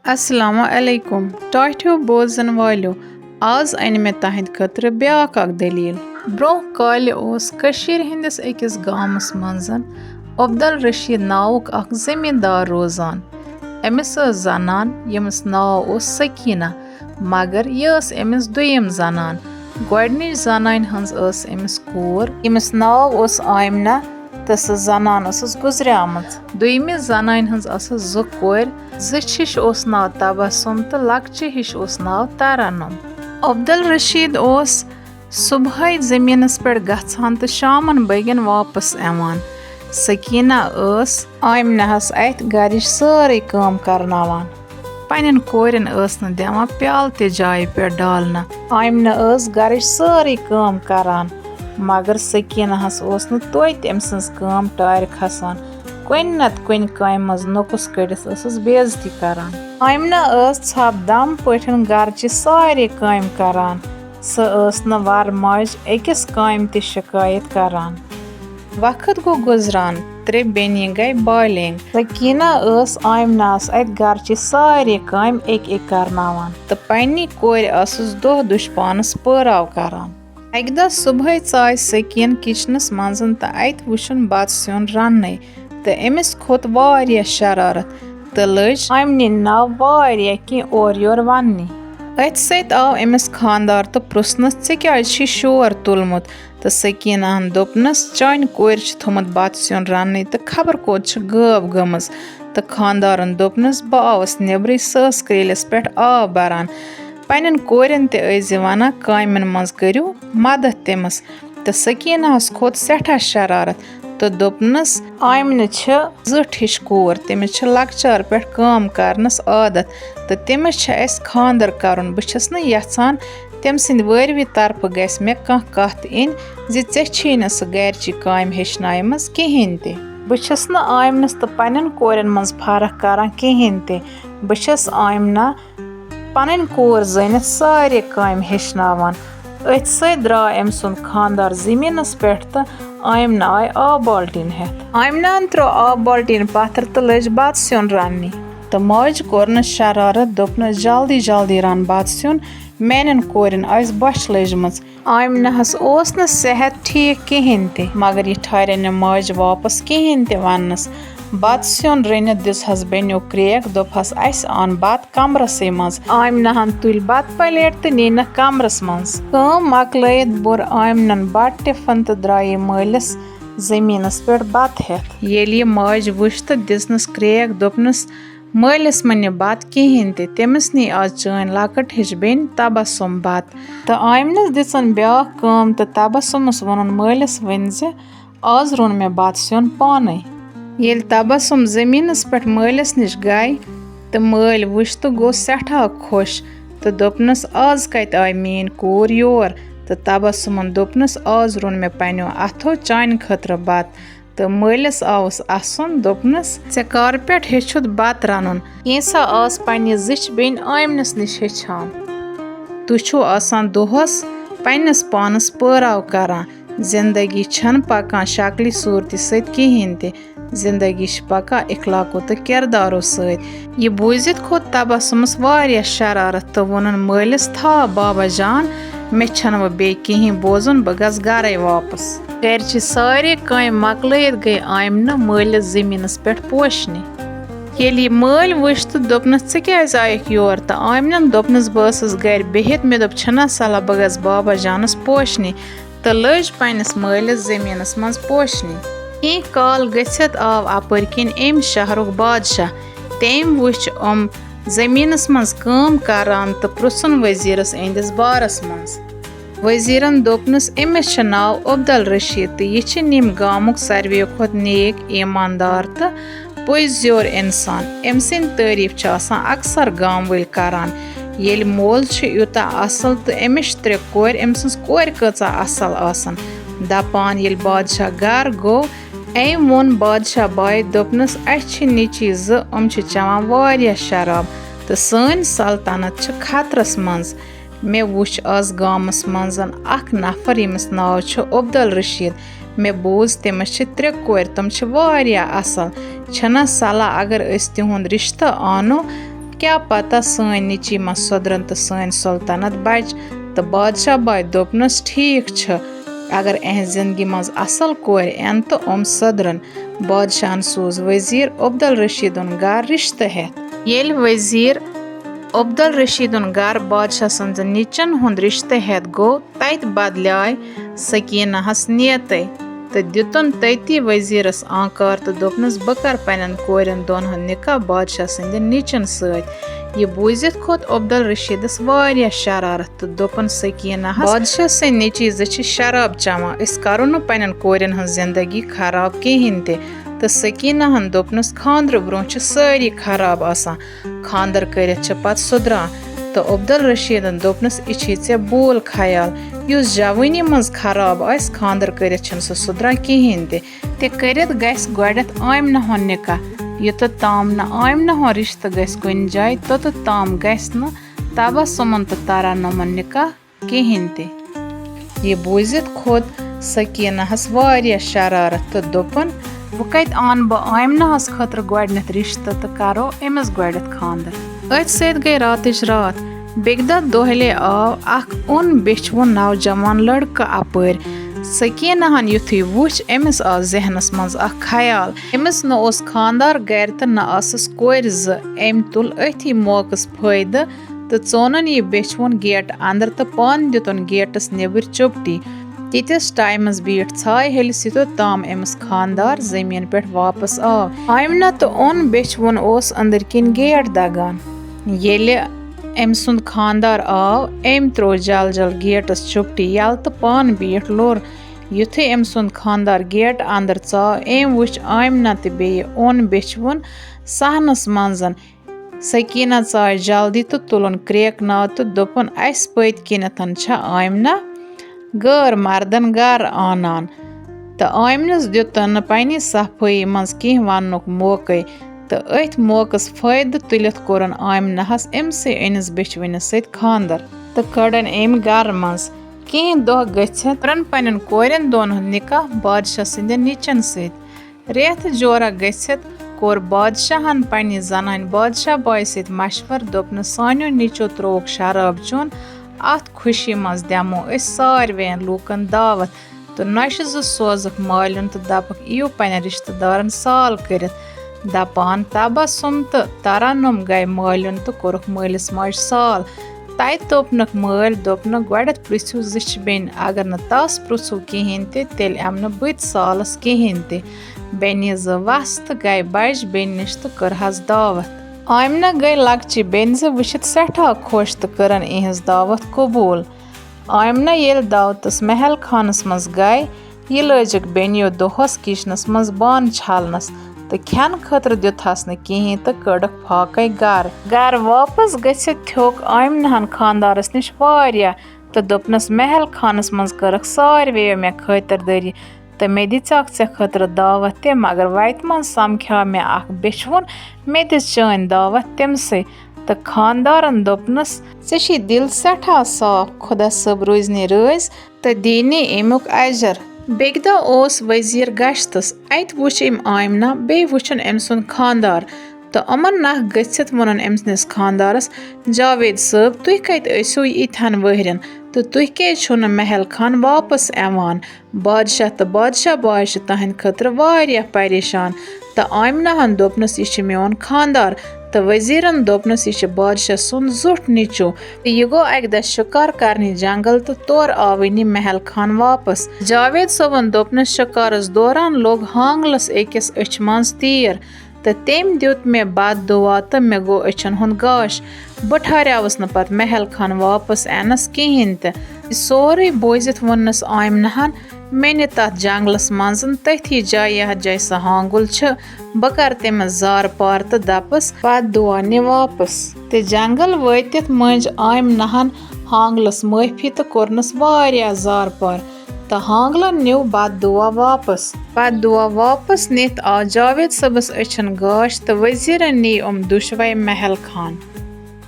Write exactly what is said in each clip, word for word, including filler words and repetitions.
السلام علیکم ٹاٹھیو بوزن والیو۔ آز انہِ مےٚ تہنٛدِ خٲطرٕ بیاکھ اکھ دٔلیٖل۔ برٛونٛہہ کالہِ اوس کٔشیٖرِ ہٕنٛدِس أکِس گامس منٛز عبدالرشید ناوُک اکھ زمیٖندار روزان۔ أمِس ٲس زنان، ییٚمِس ناو اوس سکینہ، مگر یہِ ٲس أمِس دوٚیِم زنان۔ گۄڈٕنِچ زنانہِ ہٕنٛز ٲس أمِس کوٗر، ییٚمِس ناو اوس آمنہ، تہٕ سۄ زنان ٲسٕس گُزریمٕژ۔ دوٚیمِس زنانہِ ہٕنٛز ٲسٕس زٕ کورِ، زِٹھِس اوس ناو تبسم تہٕ لۄکچہِ ہِش اوس ناو ترنم۔ عبدالرشید اوس صبحٲے زٔمیٖنَس پٮ۪ٹھ گژھان تہٕ شامَن بٲگٮ۪ن واپس یِوان۔ سکینہ ٲس آمنہَس اَتھِ گَرِچ سٲرٕے کٲم کرناوان۔ پننٮ۪ن کورٮ۪ن ٲس نہٕ دِوان پیالہٕ تہِ جایہِ پٮ۪ٹھ ڈالنہٕ۔ آمنہ ٲس گَرِچ سٲرٕے کٲم کران، مگر سکینہَس اوس نہٕ توتہِ أمۍ سٕنٛز کٲم ٹارِ کھسان۔ کُنہِ نتہٕ کُنہِ کامہِ منٛز نۄقُص کٔڑِتھ ٲسٕس بے عزتی کران۔ آمنہ ٲس ژھۄپہٕ دم پٲٹھۍ گرچہِ سارے کامہِ کران۔ سۄ ٲس نہٕ ورٕ ماجہِ أکِس کامہِ تہِ شکایت کران۔ وقت گوٚو گُزران، ترٛےٚ بیٚنہِ گٔے بالینگ۔ سکینہ ٲس آمنہس اتھِ گرچہِ سارے کامہِ اکہِ اکہِ کرناوان تہٕ پننہِ کورِ ٲسٕس دۄہ دُش پانس پٲراو کران۔ اکہِ دۄہ صبحٲے ژاے سکین کچنس منٛز تہٕ اتہِ وُچھُن بتہٕ سیُن رننَے تہٕ أمِس کھوٚت واریاہ شرارت تہٕ لٔج آمنہِ ناو واریاہ کینٛہہ اورٕ یورٕ وننہِ۔ أتھۍ سۭتۍ آو أمِس خانٛدار تہٕ پرُژھنَس، "ژےٚ کیٛازِ چھُے شور تُلمُت؟" تہٕ سکینہن دوٚپنَس، "چانہِ کورِ چھُ تھوٚمُت بتہٕ سیُن رننٕے تہٕ خبر کوٚت چھِ غٲب گٔمٕژ۔" تہٕ خانٛدارن دوٚپنَس، "بہٕ آوُس نیٚبرٕے، سۄ ٲس کرٛیٖلِس پٮ۪ٹھ آب بران۔" پننٮ۪ن کورٮ۪ن تہِ ٲسۍ زِ ونان، "کامٮ۪ن منٛز کٔرِو مدد تٔمِس۔" تہٕ سکینہس کھوٚت سٮ۪ٹھاہ شرارت تہٕ دوٚپنَس، "آمنہ چھِ زِٹھ ہِش کوٗر، تٔمِس چھِ لۄکچار پٮ۪ٹھ کٲم کرنس عادت تہٕ تٔمِس چھِ اَسہِ خانٛدر کرُن۔ بہٕ چھَس نہٕ یژھان تٔمۍ سٕنٛدِ وٲروِ طرفہٕ گژھِ مےٚ کانٛہہ کتھ یِنۍ زِ ژےٚ چھیی نہٕ سۄ گرچی کامہِ ہیٚچھنایمٕژ کِہیٖنۍ تہِ۔ بہٕ چھَس نہٕ آمنس تہٕ پننٮ۪ن کورٮ۪ن منٛز فرق کران کِہیٖنۍ تہِ۔ بہٕ چھَس آمنہ پنٕنۍ کوٗر زٲنِتھ سارے کامہِ ہیٚچھناوان۔" أتھۍ سۭتۍ درٛاو أمۍ سُنٛد خانٛدار زٔمیٖنس پٮ۪ٹھ تہٕ آمنہ آیہِ آب بالٹیٖن ہٮ۪تھ۔ آمنہن ترٛوو آب بالٹیٖن پتھر تہٕ لٔج بتہٕ سیُن رننہِ۔ تہٕ ماجہِ کوٚرنَس شرارت، دوٚپنَس، "جلدی جلدی رن بتہٕ سیُن، میٛانٮ۪ن کورٮ۪ن آسہِ بۄچھِ لٔجمٕژ۔" آمنہس اوس نہٕ صحت ٹھیٖک کِہیٖنۍ تہِ، مگر یہِ ٹھارے نہٕ ماجہِ واپس کِہیٖنۍ تہِ وننَس۔ بتہٕ سیُن رٔنِتھ دِژہَس بیٚنیو کرٛیک، دوٚپہَس، "اَسہِ اَن بتہٕ کمرسٕے منٛز۔" آمنہن تُلۍ بتہٕ پلیٹ تہٕ نِنَکھ کمرس منٛز۔ کٲم مۄکلٲیِتھ بوٚر آمنن بتہٕ ٹِفن تہٕ درٛایہِ مٲلِس زٔمیٖنس پٮ۪ٹھ بتہٕ ہٮ۪تھ۔ ییٚلہِ یہِ ماجہِ وٕچھ تہٕ دِژنَس کرٛیک، دوٚپنَس، "مٲلِس مہ نہِ بتہٕ کِہیٖنۍ تہِ، تٔمِس نی آز چٲنۍ لۄکٕٹ ہِش بیٚنہِ تبسم بتہٕ۔" تہٕ آمنَس دِژن بیٛاکھ کٲم تہٕ تبسمس ووٚنُن مٲلِس، "وۄنۍ زِ آز روٚن مےٚ بتہٕ سیُن پانے۔" ییٚلہِ تبسم زٔمیٖنس پٮ۪ٹھ مٲلِس نِش گٔے تہٕ مٲلۍ وُچھ تہٕ گوٚو سٮ۪ٹھاہ خۄش تہٕ دوٚپنَس، "آز کتہِ آیہِ میٛٲنۍ کوٗر یور؟" تہٕ تبسمن دوٚپنَس، "آز روٚن مےٚ پننیو اتھو چانہِ خٲطرٕ بتہٕ۔" تہٕ مٲلِس آوُس اَسُن، دوٚپنَس، "ژےٚ کر پٮ۪ٹھ ہیوٚچھُتھ بتہٕ رَنُن؟ کینٛژھا آس پننہِ زِٹھِ بیٚنہِ آمنَس نِش ہیٚچھان۔ تُہۍ چھِو آسان دۄہَس پننِس پانَس پٲراو کران۔ زندگی چھَنہٕ پکان شکلہِ صوٗرتہِ سۭتۍ کِہیٖنۍ تہِ۔ زندگی چھِ پکان اخلاقو تہٕ کردارو سۭتۍ۔" یہِ بوٗزِتھ کھوٚت تبسمس واریاہ شرارت تہٕ ووٚنُن مٲلِس، "تھاو بابا جان، مےٚ چھَنہٕ وۄنۍ بیٚیہِ کِہیٖنۍ بوزُن، بہٕ گژھٕ گرے واپس۔" گرچہِ سارے کامہِ مۄکلٲیِتھ گٔے آمنہ مٲلِس زٔمیٖنس پٮ۪ٹھ پوشنہِ۔ ییٚلہِ یہِ مٲلۍ وٕچھ تہٕ دوٚپنَس، "ژٕ کیٛازِ آیَکھ یور؟" تہٕ آمنَن دوٚپنَس، "بہٕ ٲسٕس گرِ بِہِتھ، مےٚ دوٚپ، چھُنہ صلاح بہٕ گژھٕ بابا جانَس پوشنہِ۔" تہٕ لٔج پننِس مٲلِس زٔمیٖنس منٛز پوشنہِ۔ کینٛہہ کال گٔژھِتھ آو اپٲرۍ کِنۍ اَمہِ شہرُک بادشاہ۔ تٔمۍ وٕچھ یِم زٔمیٖنس منٛز کٲم کران تہٕ پرٛژھُن وزیرس، "یِہنٛدِس بارس منٛز؟" وزیرن دوٚپنَس، "أمِس چھُ ناو عبدالرشید تہٕ یہِ چھِ ییٚمہِ گامُک ساروِیو کھۄتہٕ نیک، ایماندار تہٕ پوٚز زیور انسان۔ أمۍ سٕنٛدۍ تعریف چھِ آسان اکثر گام وٲلۍ کران۔ ییٚلہِ مول چھُ یوٗتاہ اصل تہٕ أمِس چھِ ترٛےٚ کورِ، أمۍ سٕنٛز کورِ کۭژاہ اصل آسن۔" دپان ییٚلہِ بادشاہ گرٕ گوٚو، أمۍ ووٚن بادشاہ بایہِ، دوٚپنَس، "اَسہِ چھِ نیٚچی زٕ، یِم چھِ چٮ۪وان واریاہ شراب تہٕ سٲنۍ سلطنت چھِ خطرس منٛز۔ مےٚ وُچھ آز گامس منٛز اکھ نفر، ییٚمِس ناو چھُ عبدالرشید۔ مےٚ بوٗز تٔمِس چھِ ترٛےٚ کورِ، تِم چھِ واریاہ اصل۔ چھَنہ صلاح اگر أسۍ تِہُنٛد رشتہٕ انو؟" کیٛاہ پتہ سٲنۍ نیٚچی ما سۄدرن تہٕ سٲنۍ سلطنت بچہِ۔ تہٕ بادشاہ باے دوٚپنس، ٹھیک چھُ، اگر اہنٛزِ زندگی منٛز اصل کورِ یِن تہٕ یِم سۄدرن۔ بادشاہن سوٗز وزیر عبدالرشیدُن گرٕ رشتہٕ ہٮ۪تھ۔ ییٚلہِ وزیر عبدالرشیدُن گرٕ بادشاہ سٕنٛزن نیٚچن ہُنٛد رشتہٕ ہٮ۪تھ گوٚو، تتہِ بدلیاے سکینہس نیتٕے تہٕ دِتُن تٔتی وزیرس آنکار تہٕ دوٚپنس، بہٕ کرٕ پننٮ۪ن کورٮ۪ن دۄن ہُنٛد نکاح بادشاہ سٕنٛدٮ۪ن نیٚچن سۭتۍ۔ یہِ بوٗزِتھ کھوٚت عبدالرشیدس واریاہ شرارت تہٕ دوٚپُن سکینہس، بادشاہ سٕنٛدۍ نیٚچی زٕ چھِ شراب چٮ۪وان، أسۍ کرو نہٕ پننٮ۪ن کورٮ۪ن ہٕنٛز زندگی خراب کِہیٖنۍ تہِ۔ تہٕ سکینہن دوٚپنس، خانٛدرٕ برونٛہہ چھِ سٲری خراب آسان، خانٛدر کٔرِتھ چھِ پتہٕ سُدران۔ تہٕ عبدالرشیدن دوٚپنس، یہِ چھے ژےٚ بول خیال، یُس جوٲنی منٛز خراب آسہِ، خانٛدر کٔرِتھ چھُنہٕ سُہ سُدران کِہیٖنۍ تہِ۔ تہِ کٔرِتھ گژھِ گۄڈٮ۪تھ آمنہ ہُنٛد نکاح۔ یوٚتتھ تام نہٕ آمنہ ہُنٛد رشتہٕ گژھِ کُنہِ جایہِ، توٚتتھ تام گژھِ نہٕ تبسمن تہٕ ترنمن نکاح کِہیٖنۍ تہِ۔ یہِ بوٗزِتھ کھوٚت سکینہس واریاہ شرارت تہٕ دوٚپُن، وۄنۍ کتہِ انہٕ بہٕ آمنہس خٲطرٕ گۄڈٕنٮ۪تھ رشتہٕ تہٕ کرو أمِس گۄڈٕنٮ۪تھ خانٛدر؟ أتھۍ سۭتۍ گٔے راتٕچ راتھ۔ بیٚکہِ دۄہ دۄہلے آو اکھ اوٚن بیچھوُن نوجوان لڑکہٕ اپٲرۍ۔ سکینہن یُتھُے وُچھ، أمِس آو ذہنس منٛز اکھ خیال۔ أمِس نہ اوس خانٛدار گرِ تہٕ نہ ٲسٕس کورِ زٕ۔ أمۍ تُل أتھی موقعس فٲیدٕ تہٕ ژونُن یہِ بیچھوُن گیٹہٕ اندر تہٕ پانہٕ دِتُن گیٹس نیبٕرۍ چُپٹی۔ تیٖتِس ٹایمس بیٖٹھ ژھایہِ ہلِس، یوٚتتھ تام أمِس خانٛدار زٔمیٖن پٮ۪ٹھ واپس آو۔ آمنہ تہٕ اوٚن بیچھوُن اوس أنٛدٕرۍ کِنۍ گیٹ دگان۔ ییٚلہِ أمۍ سُنٛد خانٛدار آو، أمۍ ترٛوو جل جل گیٹس چُپٹی یلہٕ تہٕ پانہٕ بیٖٹھ لوٚر۔ یُتھُے أمۍ سُنٛد خانٛدار گیٹ اندر ژاو، أمۍ وُچھ آمنہ تہٕ بیٚیہِ اوٚن بیچھوُن صحنس منٛز۔ سکینہ ژاے جلدی تہٕ تُلُن کرٛیک ناو تہٕ دوٚپُن، اسہِ پٔتۍ کِنٮ۪تھ چھےٚ آمنہ غٲر مردن گرٕ آنان۔ تہٕ آمنس دیُتن نہٕ پننہِ صفٲیی منٛز کینٛہہ وننُک موقعے۔ تہٕ أتھۍ موقعس فٲیدٕ تُلِتھ کوٚرُن آمنہس أمۍ سٕے أنِس بیچھوٕنِس سۭتۍ خانٛدر تہٕ کٔڑٕن أمۍ گرٕ منٛز۔ کینٛہہ دۄہ گٔژھِتھ کوٚرُن پننٮ۪ن کورٮ۪ن دۄن ہُنٛد نکاح بادشاہ سٕنٛدٮ۪ن نیٚچن سۭتۍ۔ رٮ۪تھ جورا گٔژھِتھ کوٚر بادشاہن پننہِ زنانہِ بادشاہ بایہِ سۭتۍ مشورٕ، دوٚپنس، سانیو نیٚچو ترٛووُکھ شراب چیوٚن، اتھ خوشی منٛز دِمو أسۍ ساروین لوٗکن دعوت تہٕ نۄشہِ زٕ سوزکھ مالیُن تہٕ دپکھ، یِیِو پننٮ۪ن رشتہٕ دارن سال کٔرِتھ۔ دپان تبسم تہٕ ترنم گٔے مالیُن تہٕ کوٚرُکھ مٲلِس ماجہِ سال۔ تتہِ توٚپنکھ مٲلۍ، دوٚپنکھ، گۄڈٮ۪تھ پرژھِو زِچھِ بیٚنہِ، اگر نہٕ تس پرژھِو کِہیٖنۍ تہِ، تیٚلہِ یِمہٕ نہٕ بہٕ تہِ سالس کِہیٖنۍ تہِ۔ بیٚنہِ زٕ وژھٕ تہٕ گٔے بجہِ بیٚنہِ نِش تہٕ کٔرہس دعوت۔ آمنہ گٔے لۄکچہِ بیٚنہِ زٕ وٕچھِتھ سٮ۪ٹھاہ خۄش تہٕ کٔرٕن یِہٕنٛز دعوت قبوٗل۔ آمنہ ییٚلہِ دعوتس محل خانس منٛز گٔے، یہِ لٲجِکھ بیٚنیو دۄہس کچنس منٛز بانہٕ چھلنس تہٕ کھٮ۪نہٕ خٲطرٕ دیُتہس نہٕ کِہیٖنۍ تہٕ کٔڈٕکھ فاقے گرٕ۔ گرٕ واپس گٔژھِتھ تھیوٚک آمنہن خانٛدارس نِش واریاہ تہٕ دوٚپنس، محل خانس منٛز کٔرٕکھ ساروِیو مےٚ خٲطردٲری تہٕ مےٚ دِژیکھ ژےٚ خٲطرٕ دعوت تہِ، مگر وتہِ منٛز سمکھیو مےٚ اکھ بیچھوُن، مےٚ دِژ چٲنۍ دعوت تٔمسٕے۔ تہٕ خانٛدارن دوٚپنس، ژےٚ چھے دِل سٮ۪ٹھاہ صاف، خۄدا صٲب روزنی رٲضۍ تہٕ دِنی اَمیُک اجر۔ بیٚکہِ دۄہ اوس وزیر گشتس۔ اتہِ وُچھ أمۍ آمنہ، بیٚیہِ وُچھُن أمۍ سُنٛد خانٛدار۔ تہٕ یِمن نکھ گٔژھِتھ ووٚنُن أمۍ سٕنٛدِس خانٛدارس، جاوید صٲب، تُہۍ کتہِ ٲسِو ییٖتہن ؤہرٮ۪ن؟ تہٕ تُہۍ کیازِ چھِو نہٕ محل خان واپس یِوان؟ بادشاہ تہٕ بادشاہ باے چھِ تہنٛدِ خٲطرٕ واریاہ پریشان۔ تہٕ آمنہ ہن دوٚپنس، یہِ چھُ میون خانٛدار۔ تہٕ وزیرن دوٚپنس، یہِ چھُ بادشاہ سُنٛد زیُٹھ نیٚچو۔ تہٕ یہِ گوٚو اکہِ دۄہ شِکار کرنہِ جنگل تہٕ تورٕ آوٕے نہٕ محل خان واپس۔ جاوید صٲبن دوٚپنس، شِکارس دوران لوٚگ ہانگلس أکِس أچھِ منٛز تیٖر تہٕ تٔمۍ دیُت مےٚ بد دُعا تہٕ مےٚ گوٚو أچھن ہُنٛد گاش۔ بہٕ ٹھہریاوُس نہٕ پتہٕ محل خان واپس یِنس کِہیٖنۍ تہِ۔ یہِ سورُے بوٗزِتھ ووٚننس آمنہن، مےٚ نہِ تتھ جنگلس منٛز تٔتھی جایہِ یتھ جایہِ سُہ ہانگُل چھُ۔ بہٕ کرٕ تٔمِس زارٕ پار تہٕ دپس، بد دُعا نہِ واپس۔ تہٕ جنگل وٲتِتھ مٔنٛج آمنہن ہانگلس معٲفی تہٕ کوٚرنس واریاہ زارٕ پار۔ تہٕ ہانگلن نیوٗ بد دُعا واپس۔ بد دُعا واپس نِتھ آو جاوید صٲبس أچھن گاش تہٕ وزیرن نی یِم دُشوے محل خان۔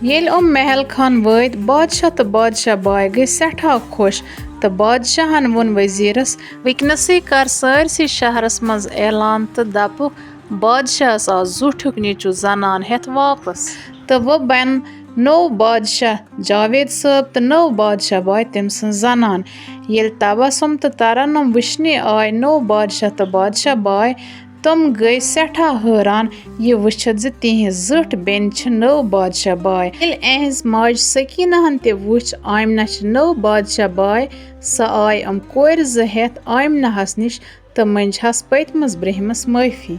ییٚلہِ یِم محل خان وٲتۍ، بادشاہ تہٕ بادشاہ باے گٔے سٮ۪ٹھاہ خۄش تہٕ بادشاہن ووٚن وزیرس، وٕنکیٚنسٕے کر سٲرسٕے شہرس منٛز اعلان تہٕ دپُکھ، بادشاہس آو زیُٹھ ہیوٗ نیٚچو زنان ہٮ۪تھ واپس۔ تہٕ وۄنۍ بَنہِ نوٚو بادشاہ جاوید صٲب تہٕ نٔو بادشاہ باے تٔمۍ سٕنٛز زنان۔ ییٚلہِ تبسم تہٕ ترنم وٕچھنہِ آے نوٚو بادشاہ تہٕ بادشاہ باے، تِم گٔے سٮ۪ٹھاہ حٲران یہِ وٕچھِتھ زِ تِہنٛز زِٹھ بیٚنہِ چھِ نٔو بادشاہ باے۔ ییٚلہِ اِہنٛزِ ماجہِ سکینہ ہن تہِ وٕچھ آمنہ چھِ نٔو بادشاہ باے، سۄ آے یِم کورِ زٕ ہٮ۪تھ آمنہ ہس نِش تہٕ منٛجہِ ہس پٔتمِس برٛہمِس معٲفی۔